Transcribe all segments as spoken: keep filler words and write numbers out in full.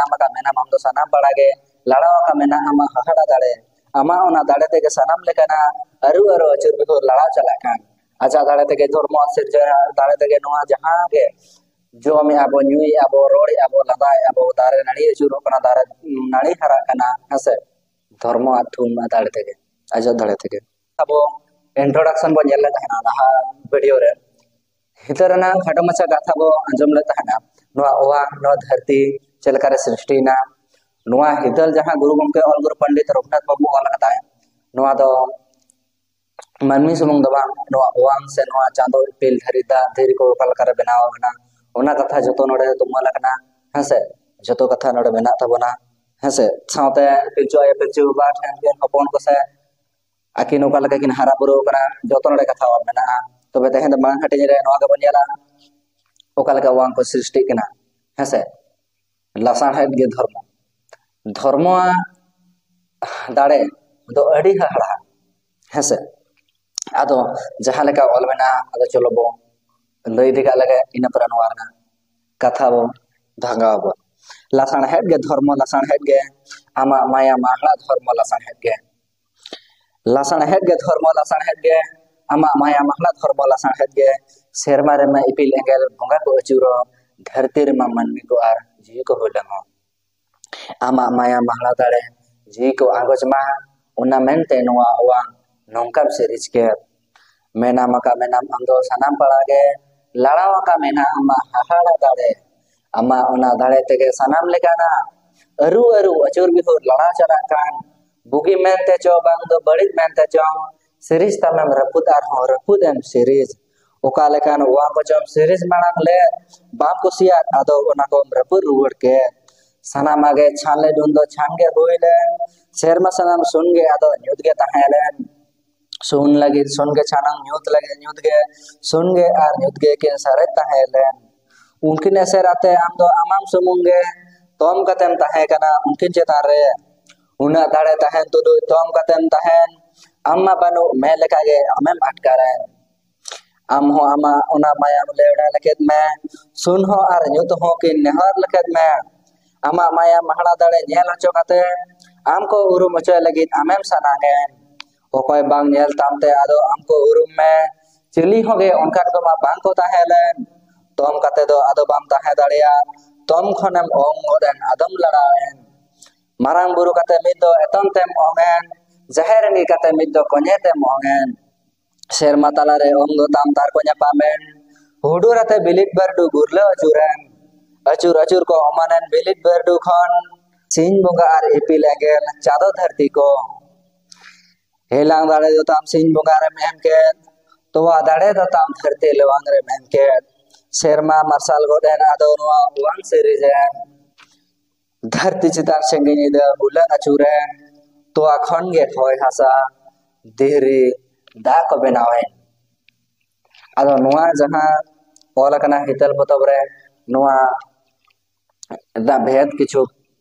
ᱟᱢ ᱟᱠᱟᱫ ᱢᱮᱱᱟᱢ ᱟᱢ ᱫᱚ ᱥᱟᱱᱟᱢ ᱯᱟᱲᱟ ᱜᱮ, ᱞᱟᱲᱟᱣ ᱟᱠᱟᱫ ᱢᱮᱱᱟᱜ ᱟᱢᱟᱜ ᱦᱟᱦᱟᱲᱟ ᱫᱟᱲᱮ, ᱟᱢᱟᱜ ᱚᱱᱟ ᱫᱟᱲᱮ ᱛᱮᱜᱮ ᱥᱟᱱᱟᱢ ᱞᱮᱠᱟᱱᱟᱜ ᱟᱹᱨᱩ ᱟᱹᱨᱩ ᱟᱹᱪᱩᱨ ᱵᱤᱦᱩᱨ ᱞᱟᱲᱟᱣ ᱪᱟᱞᱟᱜ ᱠᱟᱱ᱾ ᱟᱡᱟᱜ ᱫᱟᱲᱮ ᱛᱮᱜᱮ ᱫᱷᱚᱨᱢᱚ ᱥᱤᱨᱡᱟᱹᱣ, ᱫᱟᱲᱮ ᱛᱮᱜᱮ ᱱᱚᱣᱟ ᱡᱟᱦᱟᱸ ᱜᱮ ᱡᱚᱢᱮᱜᱼᱟ ᱵᱚ, ᱧᱩᱭᱮᱜᱼᱟ ᱵᱚ, ᱨᱚᱲᱮᱜᱼᱟ ᱵᱚ, ᱞᱟᱸᱫᱟᱭᱮᱜᱼᱟ ᱵᱚ, ᱫᱟᱨᱮ ᱱᱟᱹᱲᱤ ᱟᱹᱪᱩᱨᱚᱜ ᱠᱟᱱᱟ, ᱫᱟᱨᱮ ᱱᱟᱹᱲᱤ ᱦᱟᱨᱟᱜ ᱠᱟᱱᱟ, ᱦᱮᱸᱥᱮ? ᱫᱷᱚᱨᱢᱚ ᱟᱡ ᱛᱷᱩᱢ ᱫᱟᱲᱮ ᱛᱮᱜᱮ, ᱟᱡᱟᱜ ᱫᱟᱲᱮ ᱛᱮᱜᱮ᱾ ᱟᱵᱚ introduction ᱵᱚᱱ ᱧᱮᱞ ᱞᱮᱫ ᱛᱟᱦᱮᱱᱟ ᱞᱟᱦᱟ video ᱨᱮ, ᱱᱤᱛᱚᱜ ᱨᱮᱱᱟᱜ ᱠᱷᱟᱴᱚ ᱢᱟᱪᱷᱟ ᱠᱟᱛᱷᱟ ᱵᱚ ᱟᱸᱡᱚᱢ ᱞᱮᱫ ᱛᱟᱦᱮᱱᱟ᱾ ᱱᱚᱣᱟ ᱚᱣᱟᱝ, ᱱᱚᱣᱟ ᱫᱷᱟᱹᱨᱛᱤ ᱪᱮᱫ ᱞᱮᱠᱟᱨᱮ ᱥᱨᱤᱥᱴᱤᱭᱮᱱᱟ, ᱱᱚᱣᱟ ᱦᱤᱛᱟᱹᱞ ᱡᱟᱦᱟᱸ ᱜᱩᱨᱩ ᱜᱚᱢᱠᱮ ᱚᱞ ᱜᱩᱨᱩ ᱯᱚᱱᱰᱤᱛ ᱨᱚᱜᱷᱩᱱᱟᱛᱷ ᱢᱩᱨᱢᱩ ᱚᱞ ᱟᱠᱟᱫᱟᱭ, ᱱᱚᱣᱟ ᱫᱚ ᱢᱟᱹᱱᱢᱤ ᱥᱩᱢᱩᱝ ᱫᱚ ᱵᱟᱝ, ᱱᱚᱣᱟ ᱚᱣᱟᱝ ᱥᱮ ᱱᱚᱣᱟ ᱪᱟᱸᱫᱚ ᱤᱯᱤᱞ ᱫᱷᱟᱹᱨᱤ ᱫᱟᱜ ᱫᱷᱤᱨᱤ ᱠᱚ ᱚᱠᱟ ᱞᱮᱠᱟᱨᱮ ᱵᱮᱱᱟᱣ ᱟᱠᱟᱱᱟ, ᱚᱱᱟ ᱠᱟᱛᱷᱟ ᱡᱚᱛᱚ ᱱᱚᱰᱮ ᱛᱩᱢᱟᱹᱞ ᱟᱠᱟᱱᱟ, ᱦᱮᱸᱥᱮ? ᱡᱚᱛᱚ ᱠᱟᱛᱷᱟ ᱱᱚᱰᱮ ᱢᱮᱱᱟᱜ ᱛᱟᱵᱚᱱᱟ, ᱦᱮᱸᱥᱮ? ᱥᱟᱶᱛᱮ ᱯᱤᱞᱪᱩ ᱟᱭᱳ ᱯᱤᱞᱪᱩ ᱵᱟᱵᱟ ᱴᱷᱮᱱ ᱜᱮ ᱦᱚᱯᱚᱱ ᱠᱚ ᱥᱮ ᱟᱹᱠᱤᱱ ᱚᱠᱟ ᱞᱮᱠᱟ ᱠᱤᱱ ᱦᱟᱨᱟ ᱵᱩᱨᱩ ᱟᱠᱟᱱᱟ, ᱡᱚᱛᱚ ᱱᱚᱰᱮ ᱠᱟᱛᱷᱟ ᱚᱞ ᱢᱮᱱᱟᱜᱼᱟ᱾ ᱛᱚᱵᱮ ᱛᱮᱦᱮᱧ ᱫᱚ ᱢᱟᱲᱟᱝ ᱦᱟᱹᱴᱤᱧ ᱨᱮ ᱱᱚᱣᱟ ᱜᱮᱵᱚᱱ ᱧᱮᱞᱟ, ᱚᱠᱟ ᱞᱮᱠᱟ ᱚᱣᱟᱝ ᱠᱚ ᱥᱨᱤᱥᱴᱤᱜ ᱠᱟᱱᱟ, ᱦᱮᱸᱥᱮ? ᱞᱟᱥᱟᱲᱦᱮᱫ ᱜᱮ ᱫᱷᱚᱨᱢᱚ᱾ ᱫᱷᱚᱨᱢᱚᱣᱟᱜ ᱫᱟᱲᱮ ᱫᱚ ᱟᱹᱰᱤ ᱦᱟᱦᱟᱲᱟ, ᱦᱮᱸᱥᱮ? ᱟᱫᱚ ᱡᱟᱦᱟᱸ ᱞᱮᱠᱟ ᱚᱞ ᱢᱮᱱᱟᱜᱼᱟ, ᱟᱫᱚ ᱪᱚᱞᱚ ᱵᱚ ᱞᱟᱹᱭ ᱤᱫᱤ ᱠᱟᱜ ᱞᱮᱜᱮ, ᱤᱱᱟᱹ ᱯᱚᱨᱮ ᱱᱚᱣᱟ ᱨᱮᱱᱟᱜ ᱠᱟᱛᱷᱟ ᱵᱚ ᱫᱷᱟᱸᱜᱟᱣ ᱟᱵᱚ᱾ ᱞᱟᱥᱟᱲᱦᱮᱫ ᱜᱮ ᱫᱷᱚᱨᱢᱚ, ᱞᱟᱥᱟᱲᱦᱮᱫ ᱜᱮ ᱟᱢᱟᱜ ᱢᱟᱭᱟ ᱢᱟᱦᱟᱲᱟ ᱫᱷᱚᱨᱢᱚ, ᱞᱟᱥᱟᱲᱦᱮᱫ ᱜᱮ᱾ ᱞᱟᱥᱟᱲᱦᱮᱫ ᱜᱮ ᱫᱷᱚᱨᱢᱚ, ᱞᱟᱥᱟᱲᱦᱮᱫ ᱜᱮ ᱟᱢᱟᱜ ᱢᱟᱭᱟ ᱢᱟᱦᱟᱲᱟ ᱫᱷᱚᱨᱢᱚ, ᱞᱟᱥᱟᱲᱦᱮᱫ ᱜᱮ ᱥᱮᱨᱢᱟ ᱨᱮᱢᱟ ᱤᱯᱤᱞ ᱮᱸᱜᱮᱞ ᱵᱚᱸᱜᱟ ᱠᱚ ᱟᱹᱪᱩᱨᱚᱜ, ᱫᱷᱟᱹᱨᱛᱤ ᱨᱮᱢᱟ ᱢᱟᱹᱱᱢᱤ ᱠᱚ ᱟᱨ ᱡᱤᱣᱤ ᱠᱚ ᱦᱩᱞᱟᱹᱝᱚᱜ᱾ ᱟᱢᱟᱜ ᱢᱟᱭᱟ ᱢᱟᱦᱟᱲᱟ ᱫᱟᱲᱮ ᱡᱤᱣᱤ ᱠᱚ ᱟᱸᱜᱚᱪ ᱢᱟ, ᱚᱱᱟ ᱢᱮᱱᱛᱮ ᱱᱚᱣᱟ ᱚᱣᱟᱝ ᱱᱚᱝᱠᱟᱢ ᱥᱤᱨᱤᱡᱽ ᱠᱮᱫ᱾ ᱢᱮᱱᱟᱢ ᱟᱠᱟᱫ ᱢᱮᱱᱟᱢ ᱟᱢ ᱫᱚ ᱥᱟᱱᱟᱢ ᱯᱟᱲᱟ ᱜᱮ, ᱞᱟᱲᱟᱣ ᱟᱠᱟᱫ ᱢᱮᱱᱟᱜ ᱟᱢᱟᱜ ᱦᱟᱦᱟᱲᱟ ᱫᱟᱲᱮ᱾ ᱟᱢᱟᱜ ᱚᱱᱟ ᱫᱟᱲᱮ ᱛᱮᱜᱮ ᱥᱟᱱᱟᱢ ᱞᱮᱠᱟᱱᱟᱜ ᱟᱹᱨᱩ ᱟᱹᱨᱩ ᱟᱹᱪᱩᱨ ᱵᱤᱦᱩᱨ ᱞᱟᱲᱟᱣ ᱪᱟᱞᱟᱜ ᱠᱟᱱ᱾ ᱵᱩᱜᱤ ᱢᱮᱱᱛᱮ ᱪᱚ ᱵᱟᱝ ᱫᱚ ᱵᱟᱹᱲᱤᱡ ᱢᱮᱱᱛᱮ ᱪᱚᱝ, ᱥᱤᱨᱤᱡᱽ ᱛᱟᱢᱮᱢ ᱨᱟᱹᱯᱩᱫ ᱟᱨᱦᱚᱸ ᱨᱟᱹᱯᱩᱫ ᱮᱢ ᱥᱤᱨᱤᱡᱽ᱾ ᱚᱠᱟ ᱞᱮᱠᱟᱱ ᱚᱣᱟᱝ ᱠᱚᱪᱚᱢ ᱥᱤᱨᱤᱡᱽ ᱢᱟᱲᱟᱝ ᱞᱮᱫ, ᱵᱟᱢ ᱠᱩᱥᱤᱭᱟᱜ ᱟᱫᱚ ᱚᱱᱟ ᱠᱚᱢ ᱨᱟᱹᱯᱩᱫ ᱨᱩᱣᱟᱹᱲ ᱠᱮᱫ᱾ ᱥᱟᱱᱟᱢᱟᱜ ᱜᱮ ᱪᱷᱟᱱ ᱞᱮᱫ ᱩᱱ ᱫᱚ ᱪᱷᱟᱱ ᱜᱮ ᱦᱩᱭ ᱞᱮᱱ, ᱥᱮᱨᱢᱟ ᱥᱟᱱᱟᱢ ᱥᱩᱱ ᱜᱮ ᱟᱫᱚ ᱧᱩᱛ ᱜᱮ ᱛᱟᱦᱮᱸ ᱞᱮᱱ᱾ ᱥᱩᱱ ᱞᱟᱹᱜᱤᱫ ᱥᱩᱱ ᱜᱮ ᱪᱷᱟᱱᱟᱢ, ᱧᱩᱛ ᱞᱟᱹᱜᱤᱫ ᱧᱩᱛ ᱜᱮ ᱥᱩᱱ ᱜᱮ ᱟᱨ ᱧᱩᱛ ᱜᱮ ᱠᱤᱱ ᱥᱟᱨᱮᱡ ᱛᱟᱦᱮᱸ ᱞᱮᱱ᱾ ᱩᱱᱠᱤᱱ ᱮᱥᱮᱨ ᱟᱛᱮ ᱟᱢ ᱫᱚ ᱟᱢᱟᱢ ᱥᱩᱢᱩᱝ ᱜᱮ ᱛᱚᱢ ᱠᱟᱛᱮᱢ ᱛᱟᱦᱮᱸ ᱠᱟᱱᱟ ᱩᱱᱠᱤᱱ ᱪᱮᱛᱟᱱ ᱨᱮ᱾ ᱩᱱᱟᱹᱜ ᱫᱟᱲᱮ ᱛᱟᱦᱮᱱ ᱛᱩᱞᱩᱡ ᱛᱚᱢ ᱠᱟᱛᱮᱢ ᱛᱟᱦᱮᱱ, ᱟᱢ ᱢᱟ ᱵᱟᱹᱱᱩᱜ ᱢᱮ ᱞᱮᱠᱟᱜᱮ ᱟᱢᱮᱢ ᱟᱴᱠᱟᱨᱮᱱ᱾ ᱟᱢ ᱦᱚᱸ ᱟᱢᱟᱜ ᱚᱱᱟ ᱢᱟᱭᱟᱢ ᱞᱮᱣᱲᱟ ᱞᱮᱠᱮᱫ ᱢᱮ, ᱥᱩᱱ ᱦᱚᱸ ᱟᱨ ᱧᱩᱛ ᱦᱚᱸ ᱠᱤᱱ ᱱᱮᱦᱚᱨ ᱞᱮᱠᱮᱫ ᱢᱮ᱾ ᱟᱢᱟᱜ ᱢᱟᱭᱟ ᱢᱟᱦᱟᱲᱟ ᱫᱟᱲᱮ ᱧᱮᱞ ᱦᱚᱪᱚ ᱠᱟᱛᱮ ᱟᱢ ᱠᱚ ᱩᱨᱩᱢ ᱦᱚᱪᱚᱭ ᱞᱟᱹᱜᱤᱫ ᱟᱢᱮᱢ ᱥᱟᱱᱟᱝ ᱮᱱ᱾ ᱚᱠᱚᱭ ᱵᱟᱝ ᱧᱮᱞ ᱛᱟᱢ ᱛᱮ ᱟᱫᱚ ᱟᱢ ᱠᱚ ᱩᱨᱩᱢ ᱢᱮ᱾ ᱪᱤᱞᱤ ᱦᱚᱸ ᱜᱮ ᱚᱱᱠᱟᱱ ᱠᱚᱢᱟ ᱵᱟᱝ ᱠᱚ ᱛᱟᱦᱮᱸ ᱞᱮᱱ᱾ ᱛᱚᱢ ᱠᱟᱛᱮ ᱫᱚ ᱟᱫᱚ ᱵᱟᱢ ᱛᱟᱦᱮᱸ ᱫᱟᱲᱮᱭᱟᱜ᱾ ᱛᱚᱢ ᱠᱷᱚᱱᱮᱢ ᱚᱝ ᱜᱚᱫ ᱮᱱ, ᱟᱫᱚᱢ ᱞᱟᱲᱟᱣ ᱮᱱ᱾ ᱢᱟᱨᱟᱝ ᱵᱩᱨᱩ ᱠᱟᱛᱮ ᱢᱤᱫ ᱫᱚ ᱮᱛᱚᱢ ᱛᱮᱢ ᱚᱝ ᱮᱱ᱾ ᱡᱟᱦᱮᱨ ᱨᱤᱱᱤᱡ ᱠᱟᱛᱮ ᱢᱤᱫ ᱫᱚ ᱠᱚᱧᱮ ᱛᱮᱢ ᱚᱝ ᱮᱱ᱾ ᱥᱮᱨᱢᱟ ᱛᱟᱞᱟᱨᱮ ᱚᱝ ᱫᱚ ᱛᱟᱢ ᱛᱟᱨ ᱠᱚ ᱧᱟᱯᱟᱢ ᱮᱱ᱾ ᱦᱩᱰᱩᱨ ᱟᱛᱮ ᱵᱤᱞᱤᱫ ᱵᱟᱹᱨᱰᱩ ᱜᱩᱨᱞᱟᱹ ᱟᱹᱪᱩᱨ ᱮᱱ᱾ ᱟᱹᱪᱩᱨ ᱟᱹᱪᱩᱨ ᱠᱚ ᱚᱢᱟᱱ ᱮᱱ ᱵᱤᱞᱤᱫ ᱵᱟᱹᱨᱰᱩ ᱠᱷᱚᱱ᱾ ᱥᱤᱧ ᱵᱚᱸᱜᱟ ᱟᱨ ᱤᱯᱤᱞ ᱮᱸᱜᱮᱞ ᱪᱟᱸᱫᱚ ᱫᱷᱟᱹᱨᱛᱤ ᱠᱚ᱾ ᱦᱮᱞᱟᱝ ᱫᱟᱲᱮ ᱫᱚ ᱛᱟᱢ ᱥᱤᱧ ᱵᱚᱸᱜᱟ ᱨᱮᱢ ᱮᱢ ᱠᱮᱫ᱾ ᱛᱚᱣᱟ ᱫᱟᱲᱮ ᱫᱚ ᱛᱟᱢ ᱫᱷᱟᱹᱨᱛᱤ ᱞᱮᱣᱟᱝ ᱨᱮᱢ ᱮᱢ ᱠᱮᱫ᱾ ᱥᱮᱨᱢᱟ ᱢᱟᱨᱥᱟᱞ ᱜᱚᱫ ᱮᱱ, ᱟᱫᱚ ᱱᱚᱣᱟ ᱚᱣᱟᱝ ᱥᱤᱨᱤᱡ ᱮᱱ᱾ ᱫᱷᱟᱹᱨᱛᱤ ᱪᱮᱛᱟᱱ ᱥᱮᱸᱜᱮᱞ ᱧᱤᱫᱟᱹ ᱵᱩᱞᱟᱹᱱ ᱟᱹᱪᱩᱨ ᱮᱱ᱾ ᱛᱚᱣᱟ ᱠᱷᱚᱱ ᱜᱮ ᱦᱚᱭ ᱦᱟᱥᱟ, ᱫᱷᱤᱨᱤ, ᱫᱟᱜ ᱠᱚ ᱵᱮᱱᱟᱣ ᱮᱱ᱾ ᱟᱫᱚ ᱱᱚᱣᱟ ᱡᱟᱦᱟᱸ ᱚᱞ ᱟᱠᱟᱱᱟ ᱦᱤᱛᱟᱹᱞ ᱯᱚᱛᱚᱵ ᱨᱮ, ᱱᱚᱣᱟ ᱨᱮᱱᱟᱜ ᱵᱷᱮᱫ ᱠᱤᱪᱷᱩ,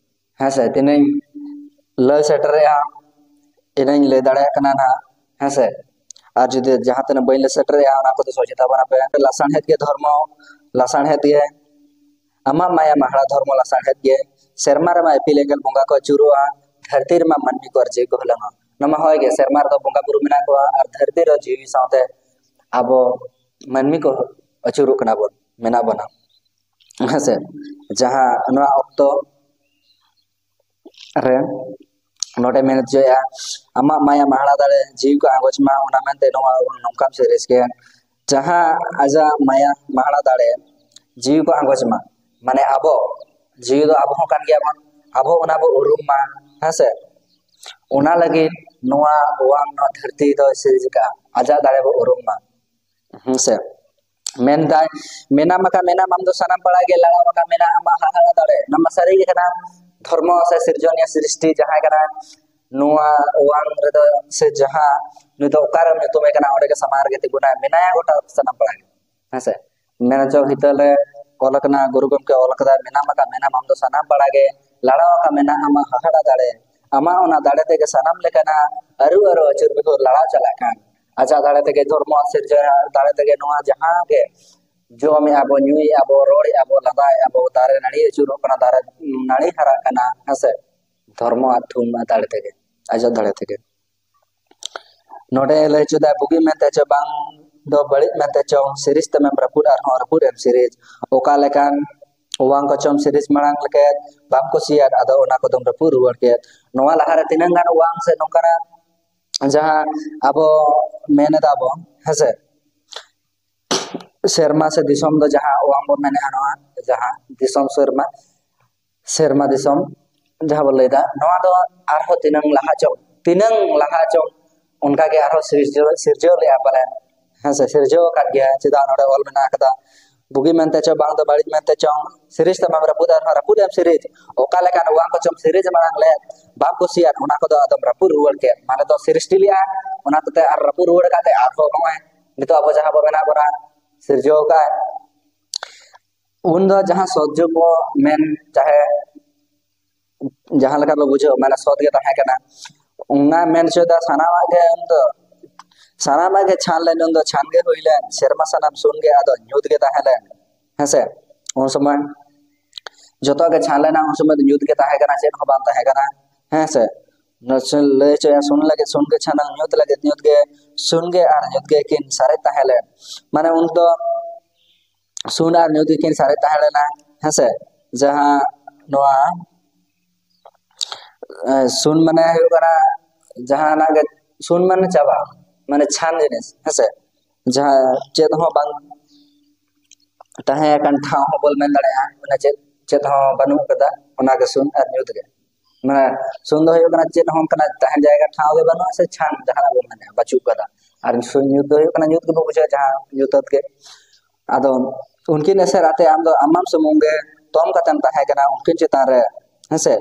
ᱦᱮᱸ ᱥᱮ, ᱛᱤᱱᱟᱹᱧ ᱞᱟᱹᱭ ᱥᱮᱴᱮᱨᱮᱜᱼᱟ, ᱤᱱᱟᱹᱧ ᱞᱟᱹᱭ ᱫᱟᱲᱮᱭᱟᱜ ᱠᱟᱱᱟ ᱱᱟᱦᱟᱜ, ᱦᱮᱸ ᱥᱮ᱾ ᱟᱨ ᱡᱩᱫᱤ ᱡᱟᱦᱟᱸ ᱛᱤᱱᱟᱹᱜ ᱵᱟᱹᱧ ᱞᱟᱹᱭ ᱥᱮᱴᱮᱨᱮᱜᱼᱟ, ᱚᱱᱟ ᱠᱚᱫᱚ ᱥᱚᱡᱷᱮ ᱛᱟᱵᱚᱱ ᱟᱯᱮ᱾ ᱞᱟᱥᱟᱬᱦᱮᱫ ᱜᱮ ᱫᱷᱚᱨᱢᱚ, ᱞᱟᱥᱟᱬᱦᱮᱫ ᱜᱮ ᱟᱢᱟᱜ ᱢᱟᱭᱟ ᱢᱟᱦᱟᱲᱟ ᱫᱷᱚᱨᱢᱚ, ᱞᱟᱥᱟᱬᱦᱮᱫ ᱜᱮ ᱥᱮᱨᱢᱟ ᱨᱮᱢᱟ ᱤᱯᱤᱞ ᱮᱸᱜᱮᱞ ᱵᱚᱸᱜᱟ ᱠᱚ ᱟᱹᱪᱩᱨᱚᱜᱼᱟ, ᱫᱷᱟᱹᱨᱛᱤ ᱨᱮᱢᱟ ᱢᱟᱹᱱᱢᱤ ᱠᱚ ᱟᱨ ᱡᱤᱣᱤ ᱠᱚ ᱦᱩᱞᱟᱹᱝᱚᱜᱼᱟ᱾ ᱱᱚᱣᱟ ᱢᱟ ᱦᱳᱭ ᱜᱮ, ᱥᱮᱨᱢᱟ ᱨᱮᱫᱚ ᱵᱚᱸᱜᱟ ᱵᱩᱨᱩ ᱢᱮᱱᱟᱜ ᱠᱚᱣᱟ ᱟᱨ ᱫᱷᱟᱹᱨᱛᱤ ᱨᱮ ᱡᱤᱣᱤ ᱥᱟᱶᱛᱮ ᱟᱵᱚ ᱢᱟᱹᱱᱢᱤ ᱠᱚ ᱟᱹᱪᱩᱨᱚᱜ ᱠᱟᱱᱟ ᱵᱚᱱ, ᱢᱮᱱᱟᱜ ᱵᱚᱱᱟ, ᱦᱮᱸ ᱥᱮ᱾ ᱡᱟᱦᱟᱸ ᱱᱚᱣᱟ ᱚᱠᱛᱚ ᱨᱮ ᱱᱚᱰᱮ ᱢᱮᱱ ᱦᱚᱪᱚᱭᱮᱫᱼᱟ, ᱟᱢᱟᱜ ᱢᱟᱭᱟ ᱢᱟᱦᱟᱲᱟ ᱫᱟᱲᱮ ᱡᱤᱣᱤ ᱠᱚ ᱟᱸᱜᱚᱪ ᱢᱟ, ᱚᱱᱟ ᱢᱮᱱᱛᱮ ᱱᱚᱣᱟ ᱱᱚᱝᱠᱟᱢ ᱥᱮᱨᱮᱧ ᱠᱮᱫ᱾ ᱡᱟᱦᱟᱸ ᱟᱡᱟᱜ ᱢᱟᱭᱟ ᱢᱟᱦᱟᱲᱟ ᱫᱟᱲᱮ ᱡᱤᱣᱤ ᱠᱚ ᱟᱸᱜᱚᱪ ᱢᱟ, ᱢᱟᱱᱮ ᱟᱵᱚ ᱡᱤᱣᱤ ᱫᱚ ᱟᱵᱚ ᱦᱚᱸ ᱠᱟᱱ ᱜᱮᱭᱟᱵᱚᱱ, ᱟᱵᱚ ᱚᱱᱟ ᱵᱚ ᱩᱨᱩᱢ ᱢᱟ, ᱦᱮᱸ ᱥᱮ᱾ ᱚᱱᱟ ᱞᱟᱹᱜᱤᱫ ᱱᱚᱣᱟ ᱚᱣᱟᱝ, ᱱᱚᱣᱟ ᱫᱷᱟᱹᱨᱛᱤ ᱫᱚᱭ ᱥᱤᱨᱡᱽ ᱟᱠᱟᱫᱼᱟ, ᱟᱡᱟᱜ ᱫᱟᱲᱮ ᱵᱚ ᱩᱨᱩᱢ ᱢᱟ, ᱦᱮᱸ ᱥᱮ᱾ ᱢᱮᱱᱫᱟᱭ, ᱢᱮᱱᱟᱢ ᱟᱠᱟᱫ ᱢᱮᱱᱟᱢ ᱟᱢ ᱫᱚ ᱥᱟᱱᱟᱢ ᱯᱟᱲᱟ ᱜᱮ, ᱞᱟᱲᱟᱣ ᱟᱠᱟᱫ ᱢᱮᱱᱟᱜ ᱟᱢᱟᱜ ᱦᱟᱦᱟᱲᱟ ᱫᱟᱲᱮ᱾ ᱱᱚᱣᱟ ᱢᱟ ᱥᱟᱹᱨᱤ ᱜᱮ ᱠᱟᱱᱟ᱾ ᱫᱷᱚᱨᱢᱚ ᱥᱮ ᱥᱤᱨᱡᱚᱱᱤᱭᱟᱹ ᱥᱨᱤᱥᱴᱤ ᱡᱟᱦᱟᱸᱭ ᱠᱟᱱᱟ, ᱱᱚᱣᱟ ᱚᱣᱟᱝ ᱨᱮᱫᱚ ᱥᱮ ᱡᱟᱦᱟᱸ ᱱᱩᱭ ᱫᱚ ᱚᱠᱟᱨᱮᱢ ᱧᱩᱛᱩᱢᱮ ᱠᱟᱱᱟ, ᱚᱸᱰᱮ ᱜᱮ ᱥᱟᱢᱟᱝ ᱨᱮᱜᱮ ᱛᱤᱸᱜᱩᱱᱟᱭ, ᱢᱮᱱᱟᱭᱟ ᱜᱚᱴᱟ ᱥᱟᱱᱟᱢ ᱯᱟᱲᱟ ᱜᱮ, ᱦᱮᱸ ᱥᱮ᱾ ᱢᱮᱱ ᱦᱚᱪᱚ ᱦᱤᱛᱟᱹᱞ ᱨᱮ ᱚᱞ ᱟᱠᱟᱱᱟ, ᱜᱩᱨᱩ ᱜᱚᱢᱠᱮ ᱚᱞ ᱟᱠᱟᱫᱟ, ᱢᱮᱱᱟᱢ ᱟᱠᱟᱫ ᱢᱮᱱᱟᱢ ᱟᱢ ᱫᱚ ᱥᱟᱱᱟᱢ ᱯᱟᱲᱟ ᱜᱮ, ᱞᱟᱲᱟᱣ ᱟᱠᱟᱫ ᱢᱮᱱᱟᱜ ᱟᱢᱟᱜ ᱦᱟᱦᱟᱲᱟ ᱫᱟᱲᱮ᱾ ᱟᱢᱟᱜ ᱚᱱᱟ ᱫᱟᱲᱮ ᱛᱮᱜᱮ ᱥᱟᱱᱟᱢ ᱞᱮᱠᱟᱱᱟᱜ ᱟᱹᱨᱩ ᱟᱹᱨᱩ ᱟᱹᱪᱩᱨ ᱵᱤᱦᱩᱨ ᱞᱟᱲᱟᱣ ᱪᱟᱞᱟᱜ ᱠᱟᱱ᱾ ᱟᱡᱟᱜ ᱫᱟᱲᱮ ᱛᱮᱜᱮ ᱫᱷᱚᱨᱢᱚ ᱥᱤᱨᱡᱟᱹᱣ, ᱫᱟᱲᱮ ᱛᱮᱜᱮ ᱱᱚᱣᱟ ᱡᱟᱦᱟᱸ ᱜᱮ ᱡᱚᱢᱮᱜᱼᱟ ᱵᱚ, ᱧᱩᱭᱮᱜᱼᱟ ᱵᱚ, ᱨᱚᱲᱮᱜᱼᱟ ᱵᱚ, ᱞᱟᱸᱫᱟᱭᱮᱜᱼᱟ ᱵᱚ, ᱫᱟᱨᱮ ᱱᱟᱹᱲᱤ ᱟᱹᱪᱩᱨᱚᱜ ᱠᱟᱱᱟ, ᱫᱟᱨᱮ ᱱᱟᱹᱲᱤ ᱦᱟᱨᱟᱜ ᱠᱟᱱᱟ, ᱦᱮᱸᱥᱮ? ᱫᱷᱚᱨᱢᱚ ᱟᱡ ᱛᱷᱩᱢ ᱟᱡ ᱫᱟᱲᱮ ᱛᱮᱜᱮ, ᱟᱡᱟᱜ ᱫᱟᱲᱮ ᱛᱮᱜᱮ᱾ ᱱᱚᱰᱮ ᱞᱟᱹᱭ ᱦᱚᱪᱚᱭᱮᱫᱟ, ᱵᱩᱜᱤ ᱢᱮᱱᱛᱮ ᱪᱚ ᱵᱟᱝ ᱫᱚ ᱵᱟᱹᱲᱤᱡ ᱢᱮᱱᱛᱮ ᱪᱚᱝ, ᱥᱤᱨᱤᱡᱽ ᱛᱮᱢᱮᱢ ᱨᱟᱹᱯᱩᱫ ᱟᱨᱦᱚᱸ ᱨᱟᱹᱯᱩᱫ ᱮᱢ ᱥᱤᱨᱤᱡᱽ᱾ ᱚᱠᱟ ᱞᱮᱠᱟᱱ ᱚᱣᱟᱝ ᱠᱚᱪᱚᱢ ᱥᱤᱨᱤᱡᱽ ᱢᱟᱲᱟᱝ ᱞᱮᱠᱮ ᱵᱟᱢ ᱠᱩᱥᱤᱭᱟᱫ, ᱟᱫᱚ ᱚᱱᱟ ᱠᱚᱫᱚᱢ ᱨᱟᱹᱯᱩᱫ ᱨᱩᱣᱟᱹᱲ ᱠᱮᱫ᱾ ᱱᱚᱣᱟ ᱞᱟᱦᱟᱨᱮ ᱛᱤᱱᱟᱹᱝ ᱜᱟᱱ ᱚᱣᱟᱝ ᱥᱮ ᱱᱚᱝᱠᱟᱱᱟᱜ ᱡᱟᱦᱟᱸ ᱟᱵᱚ ᱢᱮᱱ ᱮᱫᱟ ᱵᱚᱱ, ᱦᱮᱸᱥᱮ, ᱥᱮᱨᱢᱟ ᱥᱮ ᱫᱤᱥᱚᱢ ᱫᱚ ᱡᱟᱦᱟᱸ ᱚᱣᱟᱝ ᱵᱚᱱ ᱢᱮᱱᱮᱫᱼᱟ, ᱱᱚᱣᱟ ᱡᱟᱦᱟᱸ ᱫᱤᱥᱚᱢ ᱥᱮᱨᱢᱟ, ᱥᱮᱨᱢᱟ ᱫᱤᱥᱚᱢ ᱡᱟᱦᱟᱸ ᱵᱚᱱ ᱞᱟᱹᱭᱫᱟ, ᱱᱚᱣᱟ ᱫᱚ ᱟᱨᱦᱚᱸ ᱛᱤᱱᱟᱹᱝ ᱞᱟᱦᱟ ᱪᱚᱝ, ᱛᱤᱱᱟᱹᱝ ᱞᱟᱦᱟ ᱪᱚᱝ, ᱚᱱᱠᱟᱜᱮ ᱟᱨᱦᱚᱸ ᱥᱤᱨᱡᱟᱹᱣ, ᱥᱤᱨᱡᱟᱹᱣ ᱞᱮᱫᱼᱟ ᱯᱟᱞᱮᱱ᱾ ᱦᱮᱸ ᱥᱮ, ᱥᱤᱨᱡᱟᱹᱣ ᱟᱠᱟᱫ ᱜᱮᱭᱟ, ᱪᱮᱫᱟᱜ ᱱᱚᱰᱮ ᱚᱞ ᱢᱮᱱᱟᱜ ᱟᱠᱟᱫᱟ, ᱵᱩᱜᱤ ᱢᱮᱱᱛᱮ ᱪᱚ ᱵᱟᱝ ᱫᱚ ᱵᱟᱹᱲᱤᱡ ᱢᱮᱱᱛᱮ ᱪᱚᱝ, ᱥᱤᱨᱤᱡᱽ ᱛᱟᱢᱟᱢ ᱨᱟᱹᱯᱩᱫ ᱟᱨᱦᱚᱸ ᱨᱟᱹᱯᱩᱫ ᱮᱢ ᱥᱤᱨᱤᱡᱽ᱾ ᱚᱠᱟ ᱞᱮᱠᱟᱱ ᱚᱣᱟᱝ ᱠᱚᱪᱚᱢ ᱥᱤᱨᱤᱡᱽ ᱢᱟᱲᱟᱝ ᱞᱮᱫ, ᱵᱟᱢ ᱠᱩᱥᱤᱭᱟᱫ, ᱚᱱᱟ ᱠᱚᱫᱚ ᱟᱫᱚᱢ ᱨᱟᱹᱯᱩᱫ ᱨᱩᱣᱟᱹᱲ ᱠᱮᱫ᱾ ᱢᱟᱱᱮ ᱫᱚ ᱥᱤᱨᱤᱡᱽ ᱞᱮᱫᱼᱟ, ᱚᱱᱟ ᱠᱚᱛᱮ ᱟᱨ ᱨᱟᱹᱯᱩᱫ ᱨᱩᱣᱟᱹᱲ ᱠᱟᱛᱮ ᱟᱨᱦᱚᱸ ᱱᱚᱜᱼᱚᱭ ᱱᱤᱛᱚᱜ ᱟᱵᱚ ᱡᱟᱦᱟᱸ ᱵᱚ ᱢᱮᱱᱟᱜ ᱵᱚᱱᱟ, ᱥᱤᱨᱡᱟᱹᱣ ᱟᱠᱟᱫ᱾ ᱩᱱ ᱫᱚ ᱡᱟᱦᱟᱸ ᱥᱚᱛ ᱡᱩᱜᱽ ᱵᱚ ᱢᱮᱱ, ᱪᱟᱦᱮ ᱡᱟᱦᱟᱸ ᱞᱮᱠᱟ ᱵᱚ ᱵᱩᱡᱷᱟᱹᱣ, ᱢᱟᱱᱮ ᱥᱚᱛ ᱜᱮ ᱛᱟᱦᱮᱸ ᱠᱟᱱᱟ᱾ ᱚᱱᱟ ᱢᱮᱱ ᱦᱚᱪᱚᱭᱮᱫᱟ, ᱥᱟᱱᱟᱢᱟᱜ ᱜᱮ ᱩᱱ ᱫᱚ, ᱥᱟᱱᱟᱢᱟᱜ ᱜᱮ ᱪᱷᱟᱱ ᱞᱮᱱ, ᱩᱱ ᱫᱚ ᱪᱷᱟᱱ ᱜᱮ ᱦᱩᱭ ᱞᱮᱱ, ᱥᱮᱨᱢᱟ ᱥᱟᱱᱟᱢ ᱥᱩᱱ ᱜᱮ ᱟᱫᱚ ᱧᱩᱛ ᱜᱮ ᱛᱟᱦᱮᱸ ᱞᱮᱱ, ᱦᱮᱸᱥᱮ? ᱩᱱ ᱥᱚᱢᱚᱭ ᱡᱚᱛᱚ ᱜᱮ ᱪᱷᱟᱱ ᱞᱮᱱᱟ, ᱩᱱ ᱥᱚᱢᱚᱭ ᱫᱚ ᱧᱩᱛ ᱜᱮ ᱛᱟᱦᱮᱸ ᱠᱟᱱᱟ, ᱪᱮᱫ ᱦᱚᱸ ᱵᱟᱝ ᱛᱟᱦᱮᱸ ᱠᱟᱱᱟ, ᱦᱮᱸᱥᱮ? ᱱᱚᱣᱟ ᱥᱩᱱ ᱞᱟᱹᱭ ᱦᱚᱪᱚᱭᱟ, ᱥᱩᱱ ᱞᱟᱹᱜᱤᱫ ᱥᱩᱱ ᱜᱮ ᱪᱷᱟᱱᱟᱝ, ᱧᱩᱛ ᱞᱟᱹᱜᱤᱫ ᱧᱩᱛ ᱜᱮ ᱥᱩᱱ ᱜᱮ ᱟᱨ ᱧᱩᱛ ᱜᱮ ᱠᱤᱱ ᱥᱟᱨᱮᱡ ᱛᱟᱦᱮᱸ ᱞᱮᱱ᱾ ᱢᱟᱱᱮ ᱩᱱ ᱫᱚ ᱥᱩᱱ ᱟᱨ ᱧᱩᱛ ᱜᱮᱠᱤᱱ ᱥᱟᱨᱮᱡ ᱛᱟᱦᱮᱸ ᱞᱮᱱᱟ, ᱦᱮᱸᱥᱮ? ᱡᱟᱦᱟᱸ ᱱᱚᱣᱟ, ᱮ, ᱥᱩᱱ ᱢᱟᱱᱮ ᱦᱩᱭᱩᱜ ᱠᱟᱱᱟ ᱡᱟᱦᱟᱱᱟᱜ ᱜᱮ, ᱥᱩᱱ ᱢᱟᱱᱮ ᱪᱟᱵᱟ, ᱢᱟᱱᱮ ᱪᱷᱟᱱ ᱡᱤᱱᱤᱥ, ᱦᱮᱸᱥᱮ? ᱡᱟᱦᱟᱸ ᱪᱮᱫ ᱦᱚᱸ ᱵᱟᱝ ᱛᱟᱦᱮᱸ ᱟᱠᱟᱱ ᱴᱷᱟᱶ ᱦᱚᱸ ᱵᱚᱱ ᱢᱮᱱ ᱫᱟᱲᱮᱭᱟᱜᱼᱟ, ᱢᱟᱱᱮ ᱪᱮᱫ, ᱪᱮᱫ ᱦᱚᱸ ᱵᱟᱹᱱᱩᱜ ᱟᱠᱟᱫᱟ, ᱚᱱᱟᱜᱮ ᱥᱩᱱ ᱟᱨ ᱧᱩᱛ ᱜᱮ᱾ ᱢᱟᱱᱮ ᱥᱩᱱ ᱫᱚ ᱦᱩᱭᱩᱜ ᱠᱟᱱᱟ ᱪᱮᱫ ᱦᱚᱸ ᱚᱱᱠᱟᱱᱟᱜ ᱛᱟᱦᱮᱱ ᱡᱟᱭᱜᱟ ᱴᱷᱟᱶ ᱜᱮ ᱵᱟᱹᱱᱩᱜᱼᱟ, ᱥᱮ ᱪᱷᱟᱱ ᱡᱟᱦᱟᱱᱟᱜ ᱵᱚᱱ ᱢᱮᱱᱟ ᱵᱟᱹᱪᱩᱜ ᱟᱠᱟᱫᱟ᱾ ᱟᱨ ᱥᱩᱱ, ᱧᱩᱛ ᱫᱚ ᱦᱩᱭᱩᱜ ᱠᱟᱱᱟ ᱧᱩᱛ ᱜᱮᱵᱚ ᱵᱩᱡᱷᱟᱹᱣᱟ, ᱡᱟᱦᱟᱸ ᱧᱩᱛᱟᱹᱛ ᱜᱮ᱾ ᱟᱫᱚ ᱩᱱᱠᱤᱱ ᱮᱥᱮᱨ ᱟᱛᱮ ᱟᱢ ᱫᱚ ᱟᱢᱟᱢ ᱥᱩᱢᱩᱝ ᱜᱮ ᱛᱚᱢ ᱠᱟᱛᱮᱢ ᱛᱟᱦᱮᱸ ᱠᱟᱱᱟ ᱩᱱᱠᱤᱱ ᱪᱮᱛᱟᱱ ᱨᱮ, ᱦᱮᱸᱥᱮ?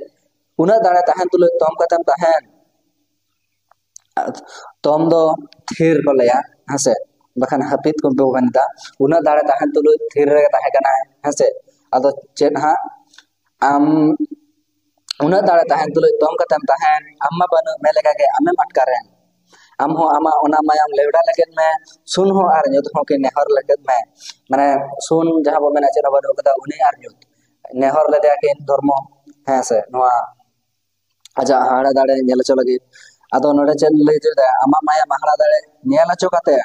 ᱩᱱᱟᱹᱜ ᱫᱟᱲᱮ ᱛᱟᱦᱮᱱ ᱛᱩᱞᱩᱡ ᱛᱚᱢ ᱠᱟᱛᱮᱢ ᱛᱟᱦᱮᱱ, ᱛᱚᱢ ᱫᱚ ᱛᱷᱤᱨ ᱠᱚ ᱞᱟᱹᱭᱟ, ᱦᱮᱸᱥᱮ? ᱵᱟᱠᱷᱟᱱ ᱦᱟᱹᱯᱤᱫ ᱠᱚ ᱢᱮᱛᱟ᱾ ᱩᱱᱟᱹᱜ ᱫᱟᱲᱮ ᱛᱟᱦᱮᱱ ᱛᱩᱞᱩᱡ ᱛᱷᱤᱨ ᱨᱮ ᱛᱟᱦᱮᱸ ᱠᱟᱱᱟᱭ, ᱦᱮᱸᱥᱮ? ᱟᱫᱚ ᱪᱮᱫ ᱦᱟᱸᱜ ᱟᱢ ᱩᱱᱟᱹᱜ ᱫᱟᱲᱮ ᱛᱟᱦᱮᱱ ᱛᱩᱞᱩᱡ ᱛᱚᱢ ᱠᱟᱛᱮᱢ ᱛᱟᱦᱮᱱ, ᱟᱢ ᱢᱟ ᱵᱟᱹᱱᱩᱜ ᱢᱮ ᱞᱮᱠᱟᱜᱮ ᱟᱢᱮᱢ ᱟᱴᱠᱟᱨᱮᱱ᱾ ᱟᱢ ᱦᱚᱸ ᱟᱢᱟᱜ ᱚᱱᱟ ᱢᱟᱭᱟᱢ ᱞᱮᱣᱰᱟ ᱞᱟᱹᱜᱤᱫ ᱢᱮ, ᱥᱩᱱ ᱦᱚᱸ ᱟᱨ ᱧᱩᱛ ᱦᱚᱸ ᱠᱤᱱ ᱱᱮᱦᱚᱨ ᱞᱟᱹᱜᱤᱫ ᱢᱮ᱾ ᱢᱟᱱᱮ ᱥᱩᱱ ᱡᱟᱦᱟᱸ ᱵᱚ ᱢᱮᱱᱟ ᱪᱮᱫ ᱦᱚᱸ ᱵᱟᱹᱱᱩᱜ ᱠᱟᱫᱟ, ᱩᱱᱤ ᱟᱨ ᱧᱩᱛ ᱱᱮᱦᱚᱨ ᱞᱮᱫᱮᱭᱟ ᱠᱤᱱ ᱫᱷᱚᱨᱢᱚ, ᱦᱮᱸ ᱥᱮ, ᱱᱚᱣᱟ ᱟᱡᱟᱜ ᱦᱟᱦᱟᱲᱟ ᱫᱟᱲᱮ ᱧᱮᱞ ᱦᱚᱪᱚ ᱞᱟᱹᱜᱤᱫ᱾ ᱟᱫᱚ ᱱᱚᱰᱮ ᱪᱮᱫ ᱞᱟᱹᱭ ᱦᱚᱪᱚᱭᱮᱫᱟ, ᱟᱢᱟᱜ ᱢᱟᱭᱟᱢ ᱦᱟᱦᱟᱲᱟ ᱫᱟᱲᱮ ᱧᱮᱞ ᱦᱚᱪᱚ ᱠᱟᱛᱮ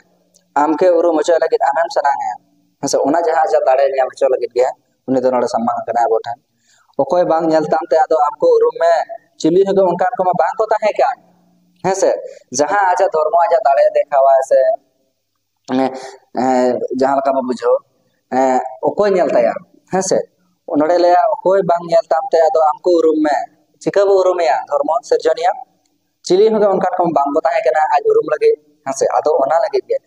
ᱟᱢ ᱜᱮ ᱩᱨᱩᱢ ᱦᱚᱪᱚᱭ ᱞᱟᱹᱜᱤᱫ ᱟᱢᱮᱢ ᱥᱟᱱᱟᱭᱮᱭᱟ, ᱦᱮᱸ ᱥᱮ, ᱚᱱᱟ ᱡᱟᱦᱟᱸ ᱟᱡᱟᱜ ᱫᱟᱲᱮ ᱧᱮᱞ ᱦᱚᱪᱚ ᱞᱟᱹᱜᱤᱫ ᱜᱮ ᱩᱱᱤ ᱫᱚ ᱱᱚᱰᱮ ᱥᱟᱢᱟᱝ ᱠᱟᱱᱟᱭ ᱟᱵᱚ ᱴᱷᱮᱱ᱾ ᱚᱠᱚᱭ ᱵᱟᱝ ᱧᱮᱞ ᱛᱟᱢ ᱛᱮ ᱟᱫᱚ ᱟᱢ ᱠᱚ ᱩᱨᱩᱢ ᱢᱮ, ᱪᱤᱞᱤ ᱦᱚᱸ ᱜᱮ ᱚᱱᱠᱟᱱ ᱠᱚᱢᱟ ᱵᱟᱝ ᱠᱚ ᱛᱟᱦᱮᱸ ᱠᱟᱱ, ᱦᱮᱸ ᱥᱮ, ᱡᱟᱦᱟᱸ ᱟᱡᱟᱜ ᱫᱷᱚᱨᱢᱚ ᱟᱡᱟᱜ ᱫᱟᱲᱮ ᱫᱮᱠᱷᱟᱣᱟᱭ ᱥᱮ ᱢᱟᱱᱮ, ᱮᱸ, ᱡᱟᱦᱟᱸ ᱞᱮᱠᱟ ᱵᱚ ᱵᱩᱡᱷᱟᱹᱣ, ᱮᱸ, ᱚᱠᱚᱭ ᱧᱮᱞ ᱛᱟᱭᱟ? ᱦᱮᱸ ᱥᱮ? ᱱᱚᱰᱮ ᱞᱟᱹᱭᱟ, ᱚᱠᱚᱭ ᱵᱟᱝ ᱧᱮᱞ ᱛᱟᱢ ᱛᱮ ᱟᱫᱚ ᱟᱢ ᱠᱚ ᱩᱨᱩᱢ ᱢᱮ᱾ ᱪᱤᱠᱟᱹ ᱵᱚ ᱩᱨᱩᱢᱮᱭᱟ? ᱫᱷᱚᱨᱢᱚ ᱥᱤᱨᱡᱚᱱᱤᱭᱟᱹ᱾ ᱪᱤᱞᱤ ᱦᱚᱸ ᱜᱮ ᱚᱱᱠᱟᱱ ᱠᱚ ᱵᱟᱝ ᱠᱚ ᱛᱟᱦᱮᱸ ᱠᱟᱱᱟ ᱟᱡ ᱩᱨᱩᱢ ᱞᱟᱹᱜᱤᱫ᱾ ᱦᱮᱸ ᱥᱮ? ᱟᱫᱚ ᱚᱱᱟ ᱞᱟᱹᱜᱤᱫ ᱜᱮ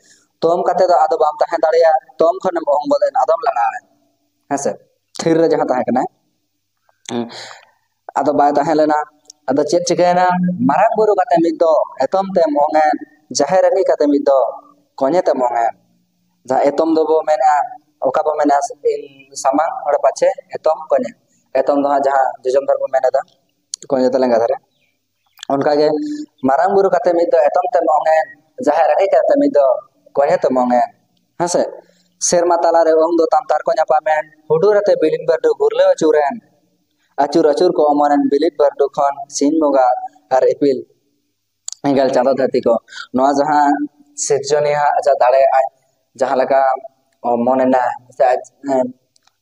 ᱛᱚᱢ ᱠᱟᱛᱮ ᱫᱚ ᱟᱫᱚ ᱵᱟᱢ ᱛᱟᱦᱮᱸ ᱫᱟᱲᱮᱭᱟᱜᱼᱟ᱾ ᱛᱚᱢ ᱠᱷᱚᱱᱮᱢ ᱚᱦᱚᱝ ᱜᱚᱫ ᱮᱱ, ᱟᱫᱚᱢ ᱞᱟᱲᱟᱣ ᱮᱱ᱾ ᱦᱮᱸ ᱥᱮ? ᱛᱷᱤᱨ ᱨᱮ ᱡᱟᱦᱟᱸ ᱛᱟᱦᱮᱸ ᱠᱟᱱᱟ᱾ ᱦᱩᱸ᱾ ᱟᱫᱚ ᱵᱟᱭ ᱛᱟᱦᱮᱸ ᱞᱮᱱᱟ᱾ ᱟᱫᱚ ᱪᱮᱫ ᱪᱤᱠᱟᱹᱭᱮᱱᱟ? ᱢᱟᱨᱟᱝ ᱵᱩᱨᱩ ᱠᱟᱛᱮ ᱢᱤᱫ ᱫᱚ ᱮᱛᱚᱢ ᱛᱮᱢ ᱚᱝ ᱮᱱ, ᱡᱟᱦᱮᱨ ᱨᱟᱹᱱᱤ ᱠᱟᱛᱮ ᱢᱤᱫ ᱫᱚ ᱠᱚᱧᱮ ᱛᱮᱢ ᱚᱝ ᱮᱱ᱾ ᱡᱟᱦᱟᱸ ᱮᱛᱚᱢ ᱫᱚᱵᱚ ᱢᱮᱱᱟ, ᱚᱠᱟ ᱵᱚ ᱢᱮᱱᱟ, ᱤᱧ ᱥᱟᱢᱟᱝ ᱚᱸᱰᱮ ᱯᱟᱪᱷᱮ ᱮᱛᱚᱢ ᱠᱚᱧᱮ᱾ ᱮᱛᱚᱢ ᱫᱚ ᱦᱟᱸᱜ ᱡᱟᱦᱟᱸ ᱡᱚᱡᱚᱢ ᱫᱷᱟᱨᱮ ᱵᱚ ᱢᱮᱱ ᱮᱫᱟ, ᱠᱚᱧᱮ ᱫᱚ ᱞᱮᱸᱜᱟ ᱫᱷᱟᱨᱮ᱾ ᱚᱱᱠᱟᱜᱮ ᱢᱟᱨᱟᱝ ᱵᱩᱨᱩ ᱠᱟᱛᱮ ᱢᱤᱫ ᱫᱚ ᱮᱛᱚᱢ ᱛᱮᱢ ᱚᱝ ᱮᱱ, ᱡᱟᱦᱮᱨ ᱨᱟᱹᱱᱤ ᱠᱟᱛᱮ ᱢᱤᱫ ᱫᱚ ᱠᱚᱧᱮ ᱛᱮᱢ ᱚᱝ ᱮᱱ᱾ ᱦᱮᱸᱥᱮ? ᱥᱮᱨᱢᱟ ᱛᱟᱞᱟᱨᱮ ᱚᱝ ᱫᱚ ᱛᱟᱢ ᱛᱟᱨᱠᱚ ᱧᱟᱯᱟᱢ ᱮᱱ, ᱦᱩᱰᱩᱨ ᱟᱛᱮ ᱵᱤᱞᱤᱱ ᱵᱟᱹᱨᱰᱩ ᱜᱩᱨᱞᱟᱹᱣ ᱟᱹᱪᱩᱨ ᱮᱱ᱾ ᱟᱹᱪᱩᱨ ᱟᱹᱪᱩᱨ ᱠᱚ ᱚᱢᱚᱱ ᱮᱱ ᱵᱤᱞᱤᱱ ᱵᱟᱹᱨᱰᱩ ᱠᱷᱚᱱ ᱥᱤᱧ ᱵᱚᱸᱜᱟ ᱟᱨ ᱤᱯᱤᱞ ᱮᱸᱜᱮᱞ ᱪᱟᱸᱫᱚ ᱫᱷᱟᱹᱨᱛᱤ ᱠᱚ᱾ ᱱᱚᱣᱟ ᱡᱟᱦᱟᱸ ᱥᱤᱨᱡᱚᱱᱤᱭᱟᱹ ᱟᱡᱟᱜ ᱫᱟᱲᱮ ᱟᱡ ᱡᱟᱦᱟᱸ ᱞᱮᱠᱟ ᱚᱢᱚᱱ ᱮᱱᱟ, ᱥᱮ ᱟᱡ, ᱮ,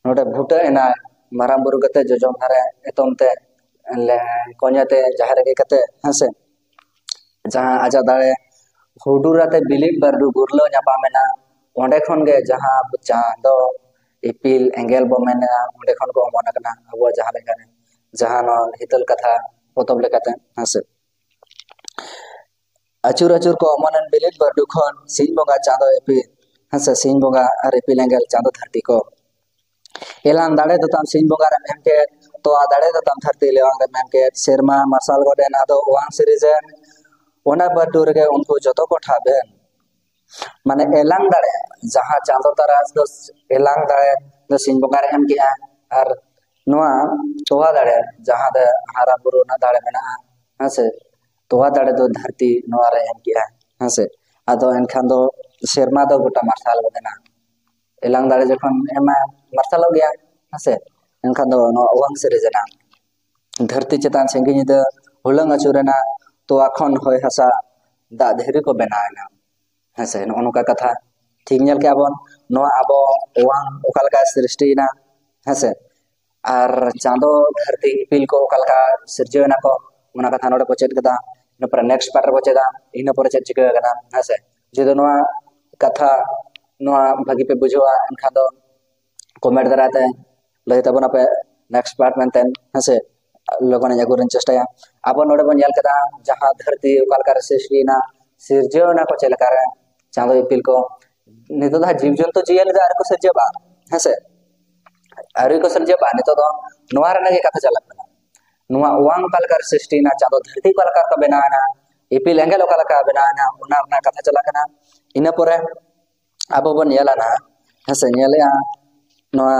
ᱱᱚᱰᱮ ᱵᱷᱩᱴᱟᱹᱜ ᱮᱱᱟ, ᱢᱟᱨᱟᱝ ᱵᱩᱨᱩ ᱠᱟᱛᱮ ᱡᱚᱡᱚᱢ ᱫᱷᱟᱨᱮ ᱮᱛᱚᱢ ᱛᱮ, ᱞᱮ-, ᱠᱚᱧᱮ ᱛᱮ ᱡᱟᱦᱮᱨ ᱨᱮᱜᱮ ᱠᱟᱛᱮ, ᱦᱮᱸ ᱥᱮ? ᱡᱟᱦᱟᱸ ᱟᱡᱟᱜ ᱫᱟᱲᱮ ᱦᱩᱰᱩᱨ ᱟᱛᱮ ᱵᱤᱞᱤᱱ ᱵᱟᱹᱨᱰᱩ ᱜᱩᱨᱞᱟᱹᱣ ᱧᱟᱯᱟᱢ ᱮᱱᱟ, ᱚᱸᱰᱮ ᱠᱷᱚᱱ ᱜᱮ ᱡᱟᱦᱟᱸ ᱪᱟᱸᱫᱚ, ᱤᱯᱤᱞ, ᱮᱸᱜᱮᱞ ᱵᱚ ᱢᱮᱱᱮᱜᱼᱟ, ᱚᱸᱰᱮ ᱠᱷᱚᱱ ᱠᱚ ᱚᱢᱚᱱ ᱟᱠᱟᱱᱟ ᱟᱵᱚᱣᱟᱜ ᱡᱟᱦᱟᱸ ᱞᱮᱠᱟᱨᱮ, ᱡᱟᱦᱟᱸ ᱱᱚᱣᱟ ᱦᱤᱛᱟᱹᱞ ᱠᱟᱛᱷᱟ ᱯᱚᱛᱚᱵ ᱞᱮᱠᱟᱛᱮ, ᱦᱮᱸ ᱥᱮ? ᱟᱹᱪᱩᱨ ᱟᱹᱪᱩᱨ ᱠᱚ ᱚᱢᱚᱱᱮᱱ ᱵᱤᱞᱤᱱ ᱵᱟᱹᱨᱰᱩ ᱠᱷᱚᱱ ᱥᱤᱧ ᱵᱚᱸᱜᱟ ᱪᱟᱸᱫᱚ ᱤᱯᱤᱞ, ᱦᱮᱸ ᱥᱮ, ᱥᱤᱧ ᱵᱚᱸᱜᱟ ᱟᱨ ᱤᱯᱤᱞ ᱮᱸᱜᱮᱞ ᱪᱟᱸᱫᱚ ᱫᱷᱟᱹᱨᱛᱤ ᱠᱚ᱾ ᱮᱞᱟᱝ ᱫᱟᱲᱮ ᱫᱚ ᱛᱟᱢ ᱥᱤᱧ ᱵᱚᱸᱜᱟ ᱨᱮᱢ ᱮᱢ ᱠᱮᱫ, ᱛᱚᱣᱟ ᱫᱟᱲᱮ ᱫᱚ ᱛᱟᱢ ᱫᱷᱟᱹᱨᱛᱤ ᱞᱮᱣᱟᱝ ᱨᱮᱢ ᱮᱢ ᱠᱮᱫ, ᱥᱮᱨᱢᱟ ᱢᱟᱨᱥᱟᱞ ᱜᱚᱫ ᱮᱱ ᱟᱫᱚ ᱚᱣᱟᱝ ᱥᱤᱨᱤᱡ ᱮᱱ, ᱚᱱᱟ ᱵᱟᱹᱨᱰᱩ ᱨᱮᱜᱮ ᱩᱱᱠᱩ ᱡᱚᱛᱚ ᱠᱚ ᱴᱷᱟᱵ ᱮᱱ᱾ ᱢᱟᱱᱮ ᱮᱞᱟᱝ ᱫᱟᱲᱮ, ᱡᱟᱦᱟᱸ ᱪᱟᱸᱫᱚ ᱛᱟᱨᱟᱥ ᱫᱚ ᱮᱞᱟᱝ ᱫᱟᱲᱮ ᱫᱚ ᱥᱤᱧ ᱵᱚᱸᱜᱟ ᱨᱮ ᱮᱢ ᱠᱮᱜᱼᱟ, ᱟᱨ ᱱᱚᱣᱟ ᱛᱚᱣᱟ ᱫᱟᱲᱮ, ᱡᱟᱦᱟᱸ ᱫᱚ ᱦᱟᱨᱟ ᱵᱩᱨᱩ ᱨᱮᱱᱟᱜ ᱫᱟᱲᱮ ᱢᱮᱱᱟᱜᱼᱟ, ᱦᱮᱸ ᱥᱮ, ᱛᱚᱣᱟ ᱫᱟᱲᱮ ᱫᱚ ᱫᱷᱟᱹᱨᱛᱤ ᱱᱚᱣᱟ ᱨᱮ ᱮᱢ ᱠᱮᱜᱼᱟ᱾ ᱦᱮᱸᱥᱮ᱾ ᱟᱫᱚ ᱮᱱᱠᱷᱟᱱ ᱫᱚ ᱥᱮᱨᱢᱟ ᱫᱚ ᱜᱚᱴᱟ ᱢᱟᱨᱥᱟᱞ ᱜᱚᱫ ᱮᱱᱟ᱾ ᱮᱞᱟᱝ ᱫᱟᱲᱮ ᱡᱚᱠᱷᱚᱱ ᱮᱢᱟ ᱢᱟᱨᱥᱟᱞᱚᱜ ᱜᱮᱭᱟ, ᱦᱮᱸᱥᱮ, ᱮᱱᱠᱷᱟᱱ ᱫᱚ ᱱᱚᱣᱟ ᱚᱣᱟᱝ ᱥᱤᱨᱤᱡᱽ ᱮᱱᱟ᱾ ᱫᱷᱟᱹᱨᱛᱤ ᱪᱮᱛᱟᱱ ᱥᱤᱸᱜᱤ ᱧᱤᱫᱟᱹ ᱦᱩᱞᱟᱹᱝ ᱟᱹᱪᱩᱨ ᱮᱱᱟ, ᱛᱚᱣᱟ ᱠᱷᱚᱱ ᱦᱚᱭ ᱦᱟᱥᱟ ᱫᱟᱜ ᱫᱷᱤᱨᱤ ᱠᱚ ᱵᱮᱱᱟᱣ ᱮᱱᱟ᱾ ᱦᱮᱸᱥᱮ, ᱱᱚᱜᱼᱚ ᱱᱚᱝᱠᱟ ᱠᱟᱛᱷᱟ᱾ ᱴᱷᱤᱠ ᱧᱮᱞ ᱠᱮᱜᱼᱟ ᱵᱚᱱ, ᱱᱚᱣᱟ ᱟᱵᱚ ᱚᱣᱟᱝ ᱚᱠᱟ ᱞᱮᱠᱟ ᱥᱨᱤᱥᱴᱤᱭᱮᱱᱟ, ᱦᱮᱸᱥᱮ, ᱟᱨ ᱪᱟᱸᱫᱚ ᱫᱷᱟᱹᱨᱛᱤ ᱤᱯᱤᱞ ᱠᱚ ᱚᱠᱟ ᱞᱮᱠᱟ ᱥᱤᱨᱡᱟᱹᱣ ᱮᱱᱟ ᱠᱚ, ᱚᱱᱟ ᱠᱟᱛᱷᱟ ᱱᱚᱰᱮ ᱵᱚ ᱪᱮᱫ ᱠᱮᱫᱟ᱾ ᱤᱱᱟᱹ ᱯᱚᱨᱮ ᱱᱮᱠᱥᱴ ᱯᱟᱨᱴ ᱨᱮᱵᱚ ᱪᱮᱫᱟ, ᱤᱱᱟᱹ ᱯᱚᱨᱮ ᱪᱮᱫ ᱪᱤᱠᱟᱹ ᱟᱠᱟᱱᱟ, ᱦᱮᱸᱥᱮ᱾ ᱡᱩᱫᱤ ᱱᱚᱣᱟ ᱠᱟᱛᱷᱟ ᱱᱚᱣᱟ ᱵᱷᱟᱹᱜᱤ ᱯᱮ ᱵᱩᱡᱷᱟᱹᱣᱟ, ᱮᱱᱠᱷᱟᱱ ᱫᱚ ᱠᱚᱢᱮᱱᱴ ᱫᱟᱨᱟᱭ ᱛᱮ ᱞᱟᱹᱭ ᱛᱟᱵᱚᱱᱟᱯᱮ ᱱᱮᱠᱥᱴ ᱯᱟᱨᱴ ᱢᱮᱱᱛᱮ, ᱦᱮᱸᱥᱮ, ᱞᱚᱜᱚᱱ ᱤᱧ ᱟᱹᱜᱩ ᱨᱮᱧ ᱪᱮᱥᱴᱟᱭᱟ᱾ ᱟᱵᱚ ᱱᱚᱰᱮ ᱵᱚᱱ ᱧᱮᱞ ᱠᱮᱫᱟ ᱡᱟᱦᱟᱸ ᱫᱷᱟᱹᱨᱛᱤ ᱚᱠᱟ ᱞᱮᱠᱟᱨᱮ ᱥᱨᱤᱥᱴᱤᱭᱮᱱᱟ, ᱥᱤᱨᱡᱟᱹᱣ ᱮᱱᱟ ᱠᱚ ᱪᱮᱫ ᱞᱮᱠᱟᱨᱮ, ᱪᱟᱸᱫᱚ ᱤᱯᱤᱞ ᱠᱚ᱾ ᱱᱤᱛᱚᱜ ᱫᱚ ᱦᱟᱸᱜ ᱡᱤᱵᱽ ᱡᱚᱱᱛᱩ ᱡᱤᱭᱟᱹᱞᱤ ᱫᱚ ᱟᱹᱣᱨᱤ ᱠᱚ ᱥᱤᱨᱡᱟᱹᱜᱼᱟ, ᱦᱮᱸᱥᱮ, ᱟᱹᱣᱨᱤ ᱠᱚ ᱥᱤᱨᱡᱟᱹᱜᱼᱟ᱾ ᱱᱤᱛᱚᱜ ᱫᱚ ᱱᱚᱣᱟ ᱨᱮᱱᱟᱜ ᱜᱮ ᱠᱟᱛᱷᱟ ᱪᱟᱞᱟᱜ ᱠᱟᱱᱟ, ᱱᱚᱣᱟ ᱚᱣᱟᱝ ᱚᱠᱟ ᱞᱮᱠᱟᱨᱮ ᱥᱨᱤᱥᱴᱤᱭᱮᱱᱟ, ᱪᱟᱸᱫᱚ ᱫᱷᱟᱹᱨᱛᱤ ᱚᱠᱟ ᱞᱮᱠᱟ ᱠᱚ ᱵᱮᱱᱟᱣ ᱮᱱᱟ, ᱤᱯᱤᱞ ᱮᱸᱜᱮᱞ ᱚᱠᱟ ᱞᱮᱠᱟ ᱵᱮᱱᱟᱣ ᱮᱱᱟ, ᱚᱱᱟ ᱨᱮᱱᱟᱜ ᱠᱟᱛᱷᱟ ᱪᱟᱞᱟᱜ ᱠᱟᱱᱟ᱾ ᱤᱱᱟᱹ ᱯᱚᱨᱮ ᱟᱵᱚ ᱵᱚᱱ ᱧᱮᱞᱟ ᱱᱟᱦᱟᱜ, ᱦᱮᱸᱥᱮ, ᱧᱮᱞᱮᱜᱼᱟ ᱱᱚᱣᱟ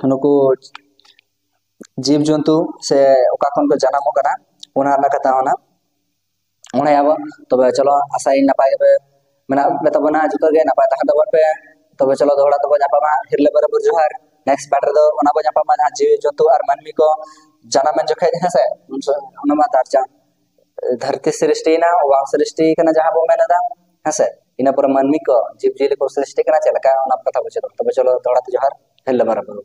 ᱱᱩᱠᱩ ᱡᱤᱵᱽ ᱡᱚᱱᱛᱩ ᱥᱮ ᱚᱠᱟ ᱠᱷᱚᱱ ᱠᱚ ᱡᱟᱱᱟᱢᱚᱜ ᱠᱟᱱᱟ, ᱚᱱᱟ ᱨᱮᱱᱟᱜ ᱠᱟᱛᱷᱟ ᱦᱚᱸ ᱱᱟᱜ ᱚᱱᱟᱭᱟᱵᱚ᱾ ᱛᱚᱵᱮ ᱪᱚᱞᱚ, ᱟᱥᱟᱭᱟᱹᱧ ᱱᱟᱯᱟᱭ ᱜᱮᱯᱮ ᱢᱮᱱᱟᱜ ᱯᱮ ᱛᱟᱵᱚᱱᱟ, ᱡᱚᱛᱚ ᱜᱮ ᱱᱟᱯᱟᱭ ᱛᱟᱦᱮᱱ ᱛᱟᱵᱚᱱ ᱯᱮ᱾ ᱛᱚᱵᱮ ᱪᱚᱞᱚ, ᱫᱚᱦᱲᱟ ᱛᱮᱵᱚ ᱧᱟᱯᱟᱢᱟ, ᱦᱤᱨᱞᱟᱹ ᱵᱟᱨᱟᱵᱟᱹᱨ ᱡᱚᱦᱟᱨ᱾ ᱱᱮᱠᱥᱴ ᱯᱟᱨᱴ ᱨᱮᱫᱚ ᱚᱱᱟ ᱵᱚ ᱧᱟᱯᱟᱢᱟ, ᱡᱟᱦᱟᱸ ᱡᱤᱣᱤ ᱡᱚᱱᱛᱩ ᱟᱨ ᱢᱟᱹᱱᱢᱤ ᱠᱚ ᱡᱟᱱᱟᱢ ᱮᱱ ᱡᱚᱠᱷᱮᱡ, ᱦᱮᱸᱥᱮ, ᱩᱱ ᱥᱚᱢᱚᱭ ᱚᱱᱟ ᱢᱟ ᱫᱟᱨᱡᱟᱝ ᱫᱷᱟᱹᱨᱛᱤ ᱥᱨᱤᱥᱴᱤᱭᱮᱱᱟ, ᱚᱣᱟᱝ ᱥᱨᱤᱥᱴᱤ ᱠᱟᱱᱟ ᱡᱟᱦᱟᱸ ᱵᱚ ᱢᱮᱱ ᱮᱫᱟ, ᱦᱮᱸᱥᱮ᱾ ᱤᱱᱟᱹ ᱯᱚᱨᱮ ᱢᱟᱹᱱᱢᱤ ᱠᱚ, ᱡᱤᱵᱽ ᱡᱤᱭᱟᱹᱞᱤ ᱠᱚ ᱥᱨᱤᱥᱴᱤ ᱠᱟᱱᱟ ᱪᱮᱫ ᱞᱮᱠᱟ, ᱚᱱᱟ ᱠᱟᱛᱷᱟ ᱵᱚ ᱪᱮᱫᱚᱜ᱾ ᱛᱚᱵᱮ ᱪᱚᱞᱚ, ᱫᱚᱦᱲᱟ ᱛᱮ ᱡᱚᱦᱟᱨ, ᱦᱤᱨᱞᱟᱹ ᱵᱟᱨᱟᱵᱟᱹᱨᱩ᱾